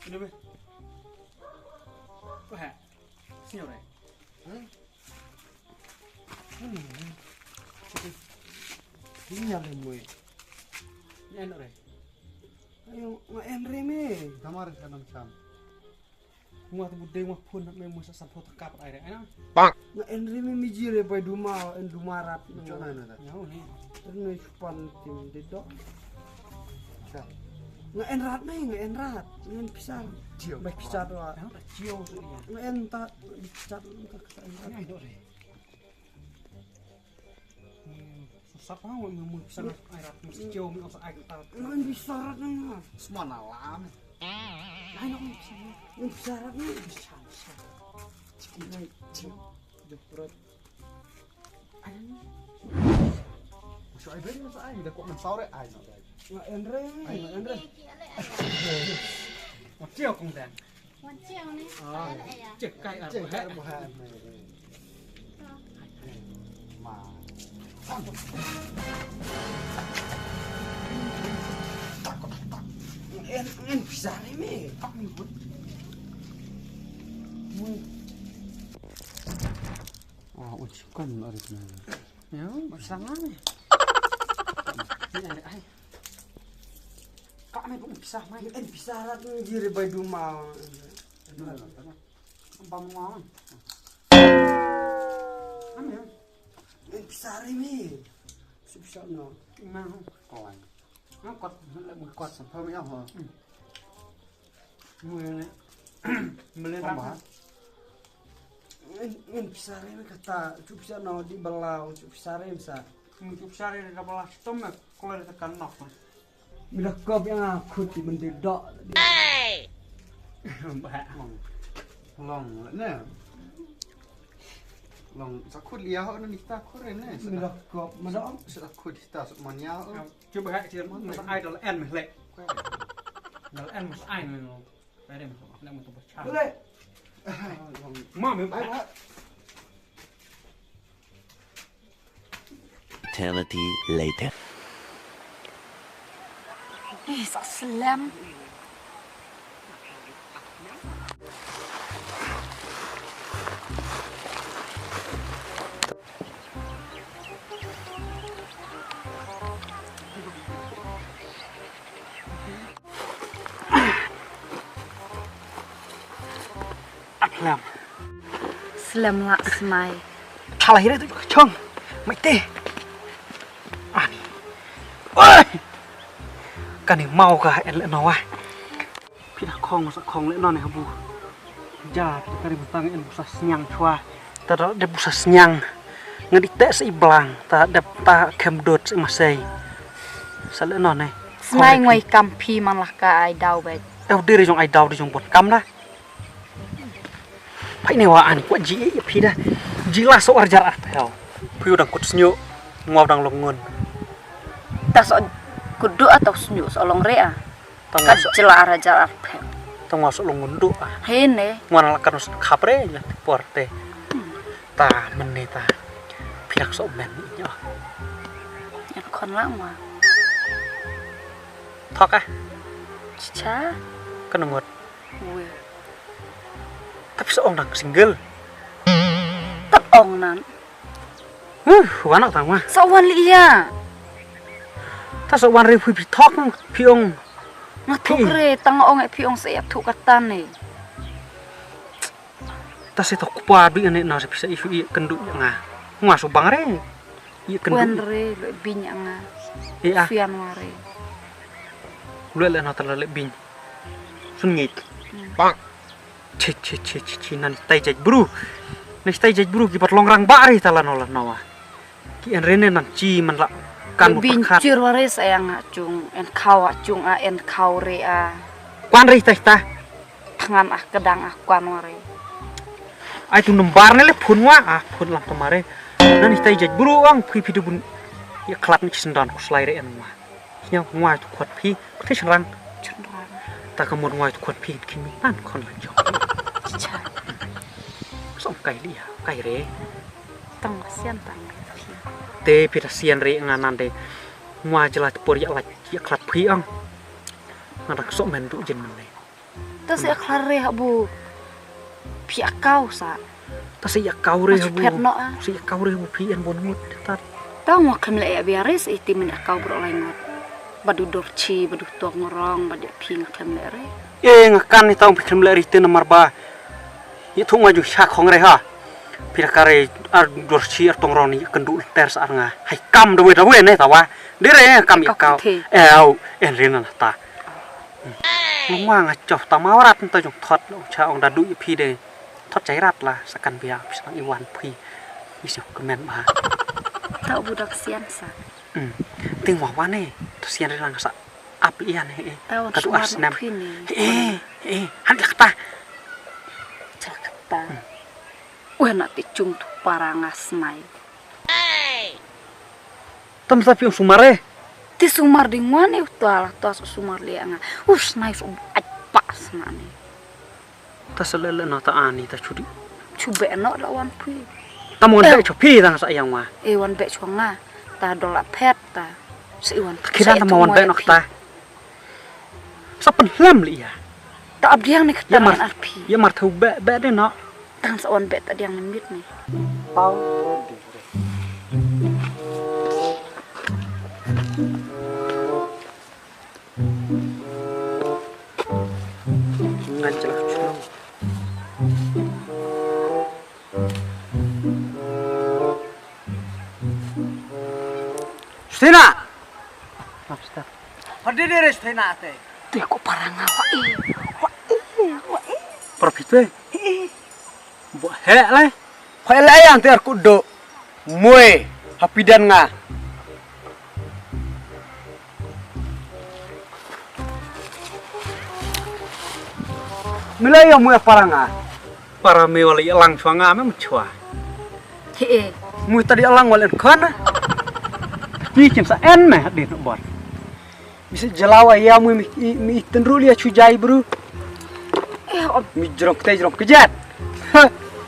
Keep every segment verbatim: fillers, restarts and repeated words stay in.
Dube. Wah. Senior eh. Hah? Ano? Ini yang lemwe. Ini ano re. Ayo, nga en re me. Kamar ka nam cham. Nga tu budeng nga phone me mu sa sampho takap ai re. Ano? Nga en re me mi jire bai duma, en duma rat. Chona na ta. Nyaw ni. Ren me chupan tim de do. Nga en rat me, nga en rat. Nga en pisar. Chiu. Bai pisar do. Chiu tu ya. Nga en ta pisar ka ka en rat. Ngai do re. Sap ha, wan mui pisa na ai rat, mesti jauh mesti ai rat. Ngan bisa rat nang. Semua nalam. Ai nak mesti. Ngan bisa rat nang. Bisa, bisa. Ngan jauh. Jauh berat. Ai. Masuk ai beri masuk ai. Dah kok mensau re ai nak ai. Nak Andre. Ai nak Andre. Mesti aku dan. Wan chiang ne. Ah. Ai la ya. Cek kai ar. Cek buhan. Ar buhan. Ma. En en bisa ni me. Tak ni pun. Ah, un chikan ari na. Ya, bisa ngam ni. Ni ai ai. Ka me bu pisah mai. En pisah rat ni jiri bai duma. Bam ngam. Amen. En pisah ri mi. Su pisah no. Imang. Kawan. Ngam kot, le mu kot. Sampha mi ho. Mu ne. Melen rat. En en pisah ri mi kata. Cu pisah no di belau. Cu pisah ri mi sa. Mu cu pisah ri da belau. Stom me. Kalau da kan nok. Mila kop yang aku ti mendedok. Bah. Long ne. Long sakut liah ho ni ta kur ne. Mila kop mada. Sakut ta sok mania. Cuba hak sih masa ai dal en meh lek. Dal en masa ai ne. Ai ne masa ne masa bacha. Lek. Ma me ba. Eternity later. Eh, sa slem. Slem. Slem la smai. Thala hire tu chong. Mai te. Ani. Oi. Kani mau ka en le nawa. Phi da khong sa khong le non ne habu. Ja, phi da kari butang en busa sniang chwa. Ta da de busa sniang. Nga di te sa i blang, ta de ta kem dot sa i masai. Sa le non ne. Snai ngoi kam phi man lah ka ai dau bet. Eh, de ri jong ai dau de jong bot kam da. Phai ne wa an kwa ji e phi da. Ji la so arjar ah phi. Phi u dang kut snyo. Ngwa u dang long ngun. Ta so kut du atau snyo so long re ah. Tang ka jela ara jar ar phe. Tang wa so long ngun du ah. He ne. Ngwa na la kan so khap re nya por te. Ta men ne ta. Phi dak so men ni nya. Yan khon la ngwa. Thok ah. Cha. Kan ngut. Wi. Tapi so ong dang single. Tak ong nan. Huh, wan tang ma. Sa wan li ya. Ta sa wan re phi phi thok phi ong. Nga thuk re tang ong e phi ong sa ya thuk katan ne. Ta se thok pa bi ne na se phi sa i phi i kendu ya nga. Nga so bang re. I kendu. Wan re lo bin ya nga. E a. Fian wa re. Lo le na ta le bin. Sun ngit. Bang. Chi chi chi chi chi nan tai jaj bru. Nan tai jaj bru ki pat long rang ba ri ta la no la no wa. Ki en rene nan chi man la kan bu bin khat. Chir wa ri sa yang a chung en khaw a chung a en khaw re a. Kwan ri tai ta. Thangan a kedang a kwan wa ri. Ai tu number ne le phun wa a phun lang ta ma re. Nan tai jaj bru ang phi phi du bun. Ya khlap ni ki sendan ku slai re en wa. Sñiaw ngwai tu khot phi, phi sñiaw rang. Ta ka mut ngwai tu khot phi, ki mi pan khon la jok. Som kai li ha, kai re. Tang sian tang phi. Te phi ta sian re nga nan de. Ngwai jela tu por ya la ya khlap phi ang. Nga dang sok men du jin men ne. Ta sa ïa khlad re habu. Phi ïa kaw sa. Ta sa ïa kaw re habu. Phi ïa kaw re habu phi ïa bun ngut. Ta. Ta ngwa khlem leh ïa bia re sa iti men ïa kaw bro lai ngut. Bad u Dorchi, bad u Tongrong, bad ïa phi nga khlem leh re. Eh, nga kan ni tang phi khlem leh re te namar ba. Ïa thung nga ju sha khong re ha. Phi da kare ar Dorchi ar Tongrong ni kan du ter sa ar nga. Hai kam da we da we ne ta wa. De re kam ïa kaw. Eh, au, en rin na ta. Long ma nga choh ta ma warat ta jong thot long cha ong da du ïa phi de. Thot chai rat la sa kan bia phi sa i wan phi. Phi sa kmen ba. Ta u budak sian sa. Hmm. Ting wa wan eh. To sian ri lang sa ap lian eh. Ta wan ka tu ar snem. Phi ni. Eh, eh, han ka ta. Cha ka ta. Wen na ti chung tu para nga snai. Tam sa phi ong sumar eh. Ti sumar ding wan eh uta la ta sumar le nga. Us nai su ai pa sna ni. Ta sa le le na ta ani ta chudi. Chu be no la wan phi. Tam wan be chu phi dang sa yang wa. Eh wan be chu nga. Ta do la phet ta. Sa i wan. Khidan tam wan be no ta. Sa pen hlem li ya. Ta abdiang ni kata ar phi. Ya mar thu be be de no. Tang sa wan be ta diang mit ni. Pau. Ngan jelah chulong. Stina. Master. Hadi dere Stina te. Te ko paranga wa e. Wa e, wa e. Profit eh. Bo he le. Khoi la yang ter ku do. Mui hapidan nga. Mila ya mui para nga. Para me wala ya lang chwa nga me chwa. He e. Mui tadi alang wala en khana. Ni chim sa en me hadin bor. Misi jalawa ya mui mi mi tenru lia chujai bru. Eh, om. Mi jrong kete jrong kejat.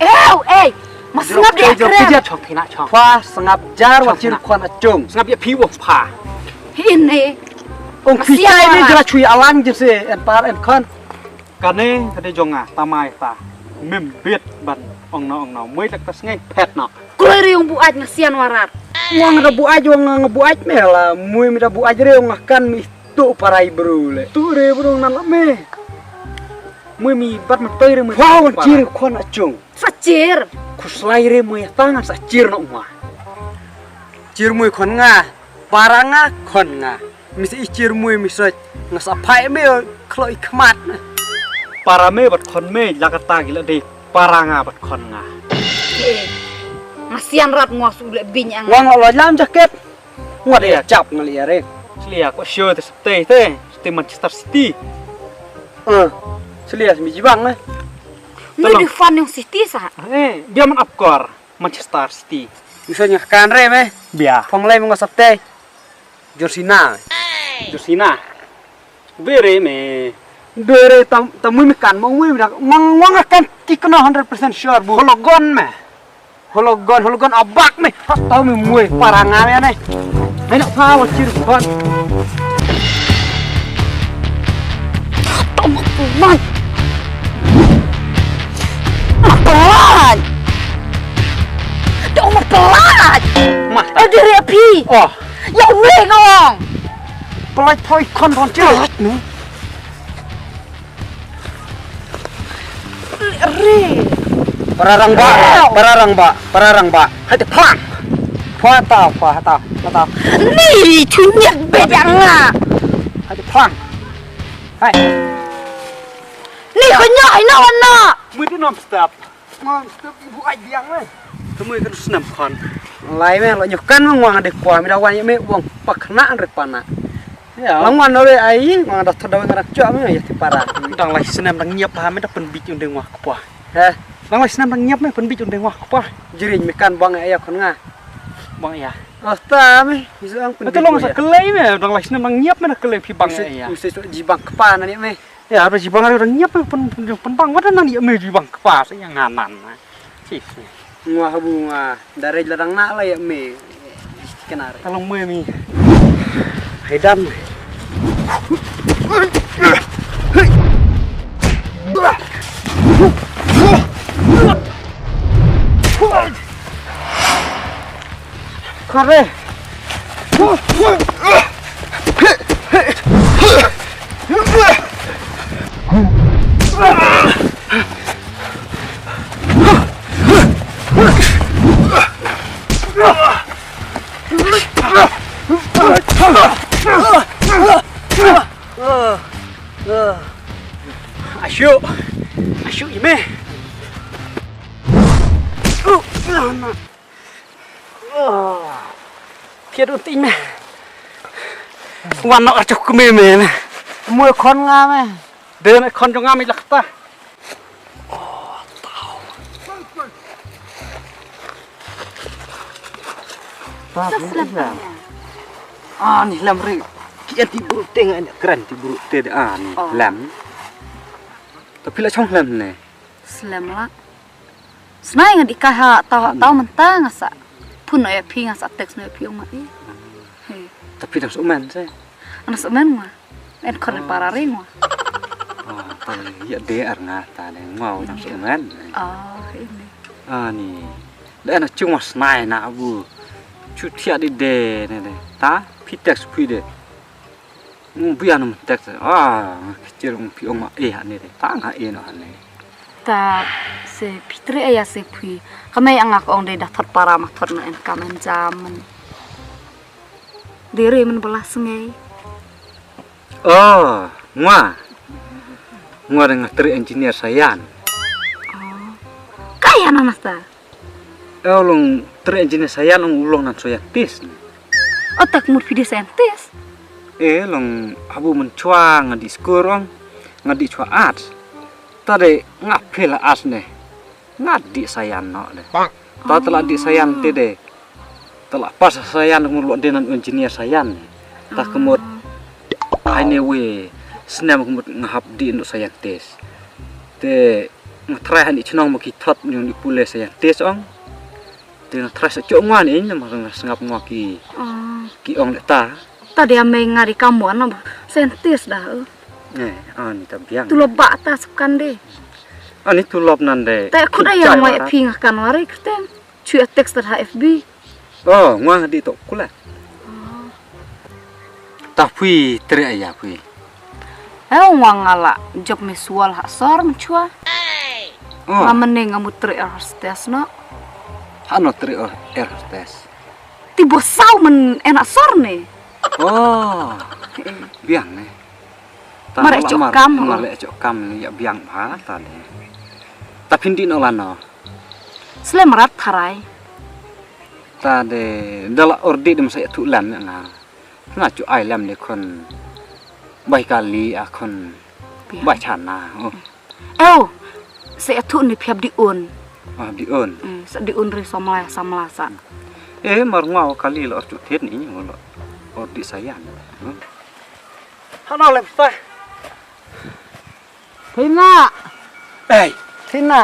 Ew, ey. Mas sngap dia keren. Chong thina chong. Pha sngap jar wa chir khon achung. Sngap ya phi wo pha. Hin ne. Ong phi chai ne jala chui alang jese en par en khon. Kane kade jonga tamai ta. Mem bit ban ong no ong no. Mui tak ta sngai phet no. Kloi ri ong bu aj nga sian warat. Wang da bu aj wang nga bu aj me la. Mui mi da bu aj ri ong kan mi tu parai bru le. Tu ri bru nan la me. Mui mi bat ma toi re mui. Wow, chir khon achung. Sa chir. Khuslai re mui tang sa chir no ma. Chir mui khon nga. Para nga khon nga. Mi sa i chir mui mi sa nga sa phai me khlo i khmat. Para me bat khon me la kata gila de. Para nga bat khon nga. Eh, nga sian rat ngwa su le bing ang. Wang lo lam jaket. Ngwa de chap ngali ya re. Slia ko show te stay te. Stay Manchester City. Eh, slia mi jibang eh. Ni di fan yung City sa. Eh, dia man apkor Manchester City. Bisa nya kan re me. Bia. Phong lai mo sapte. John Cena. John Cena. Bere me. Bere tam tam mui me kan mo mui me dak. Mang wang kan tikno hundred percent sure bu. Hologon me. Hologon, hologon abak me. Hot tau me mui para nga me ne. Ai nak pa wa chir kon. Tau ma pelai. Ma pelai. Tau ma pelai. Ma. Eh diri api. Oh. Ya uwe ngawang. Pelai thoi kon kon chir. Pelai me. Re. Pararang ba, pararang ba, pararang ba. Hai te plang. Pha ta, pha ta, pha ta. Ni chu nyet be jang nga. Hai te plang. Hai. Ni ko nyo ai no no. Mui tu nom stop. Ngam stop ibu ai biang ai. Kemui kan snam khan. Lai me lo nyo kan ngwang de kwa mi da wan me wang pak na an re pana. Ya. Lang wan no re ai ngwang da thoda ngara chwa me ya ti para. Dang lai snam dang nyap ha me da pen bit yung de ngwa kpa. He. Dang lai snam dang nyap me pen bit yung de ngwa kpa. Jiring me kan bang ya kon nga. Bang ya. Oh ta me. Bisa ang pen. Te long sa kelai me dang lai snam dang nyap me da kelai phi bang ya. Bisa ji bang kpa na ni me. Ya, ba jibang ada orang nyap pun pun pun bang wadan nang ya me jibang kepas yang nganan. Sis. Ngwa habu ngwa dari ladang nak lah ya me. Kenar. Tolong me mi. Hai dam. Kare. Ashu. Ashu ime. Thied un ting me. Wan nok ar chok me me me. Mui khon nga me. Den khon jong nga me lakta. Ani lam ri. Kian ti buru teng ani kran ti buru te de ani lam. Tapi la chong lam ne. Slem la. Snai nga di ka ha tau ha tau mynta nga sa. Phun oi phi nga sa text noi phi ong ma e. He. Tapi dang sumen se. Ana sumen ma. En khon para ring ma. Oh, ta ya de ar nga ta de ngau dang sumen. Oh, ini. Ani. De ana chung ma snai na abu. Chu thia di de ne de. Ta phi text phi de. Mu bian um tek. Ah, kecil um pi ong ma eh ane de. Tang ha eh no ane. Ta se pitri aya se phi. Kamai anga ko ong de da thot para ma thot no en kamen jam. De re men belas ngai. Oh, ngwa. Ngwa de ngatri engineer sayan. Oh. Kaya na nasta. Eh, long tre engineer sayan long ulong nan scientist. Otak mut phi de scientist. Eh, long abu men chwa nga di skur ong nga di chwa arts. Ta de nga phil arts ne. Nga di sayan no de. Ta tela di sayan te de. Tela pas sayan mut lo de nan engineer sayan ne. Ta kemut. Anyway, snem kemut nga hap di no scientist. Te nga trai han i chnong ma ki thot nyung di pule scientist ong. Te nga trai sa chok ngwan in ma nga sngap ngwa ki ki ong le ta. Ta dia mei nga di kamu ano scientist da. Eh, ani ta biang. Tulop ba ta sepkan de. Ani tulop nan de. Ta khut ayang wa phi nga kan wari krtem. Chu text ta ha F B. Oh, ngwa nga di to kula. Ta phi tre aya phi. Eh, ngwa nga la job me sual ha sor mchua. Oh. Ma mene nga mut tre air hostess no. Ha no tre air hostess. Ti bo sau men ena sor ne. Oh. Biang ne. Mare chok kam. Mare chok kam ne ya biang ba ta ne. Ta phin di no la no. Slem rat tharai. Ta de dala ordi dem sa ya tu lam ya nga. Nga chu ai lam de khon bai kali a khon bai chana. Oh. Ew, sa ya tu ni phiap di un. Ah, di un. Sa di un ri samla samla sa. Eh, mar nga kali lo chu thet ni lo. Ordi sayan. Hana lem ta. Thina. Ei. Thina.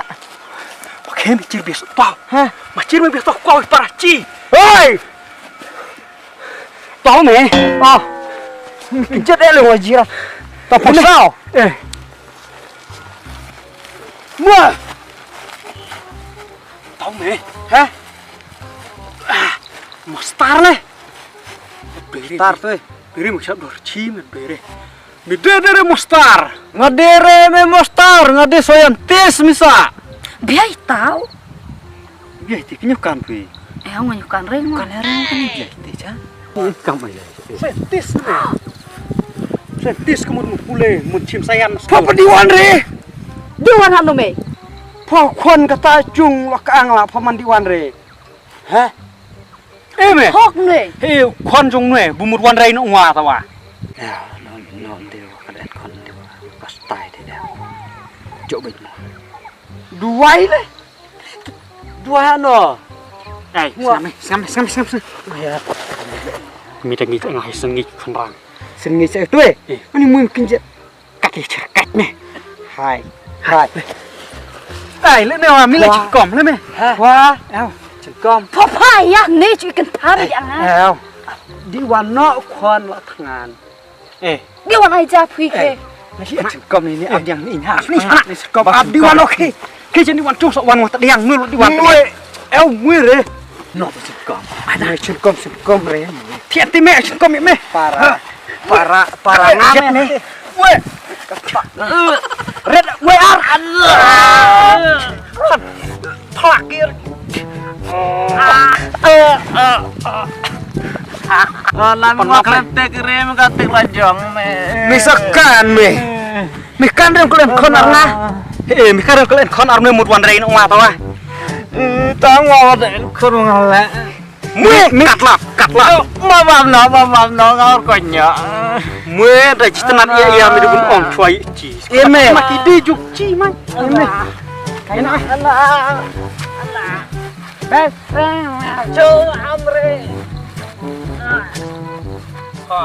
Oke, mi chir bias tau. Ha? Ma chir mi bias tau kau para chi. Hei. Tau me. Ah. Jet ele wa jira. Ta pasau. Eh. Ma. Tau me. Ha? Ah. Mostar le. Bere. Star tu. Bere mo chap dor chi men bere. Mi de de re mostar. Nga de re me mostar, nga de scientist misa. Biai tau. Biai ti kinyo kan phi. Eh, nga nyo kan re nga. Kan re nga kan biai ti cha. Kam ai. Scientist ne. Scientist ka mun pule, mun chim science. Papa di wan re. Di wan hanu me. Pa khon kata chung wa ka ang la pa man di wan re. Ha? Eh, me. Hok ne. He, khon jong ne, bu mut wan rai no ngwa ta wa. Ya, no, no, de wa ka den khon de wa. Pas tai de de. Jo bit mo. Duwai le. Duwai no. Ai, ngwa. Sngam, sngam, sngam, sngam, sngam. Ya. Mi ta ngi ta ngai sngi khon rang. Sngi se tu eh. Ani mui kin je. Kat ïa kat ne. Hai. Hai. Ai, le ne wa mi la chingkom le me. Wa. Au. Chingkom. Papa ya ne chu kan thar ya nga. Au. Di wan no khon la thngan. Eh. Di wan ai ja phi ke. Na hi chingkom ni ni ab yang ni ha. Ni ha. Ni chingkom ab di wan okay. Ke chen di wan chung so wan wa ta diang nu di wan. Au mui re. No, sengkom. Ada sengkom, sengkom re. Tiap ti me sengkom me. Para, para, para ngam me. Weh. Red, weh ar. Allah. Plakir. Lan ngwa khlem tek rim ka tek la jong me. Me sa kan me. Me kan rim khlem khon ar nga. Eh, me kan rim khlem khon ar me mut wan rei nong wa ta wa. Tang wa wa de khon nga le. Mwe, katlap, katlap. Ma bam no, ma bam no, nga or konyo. Mwe, da jitanat ya ya me dubun ong chwai chi. E me. Ma ki di juk chi man. E me. Kaina. Allah. Allah. Bes. Cho amre. Ha.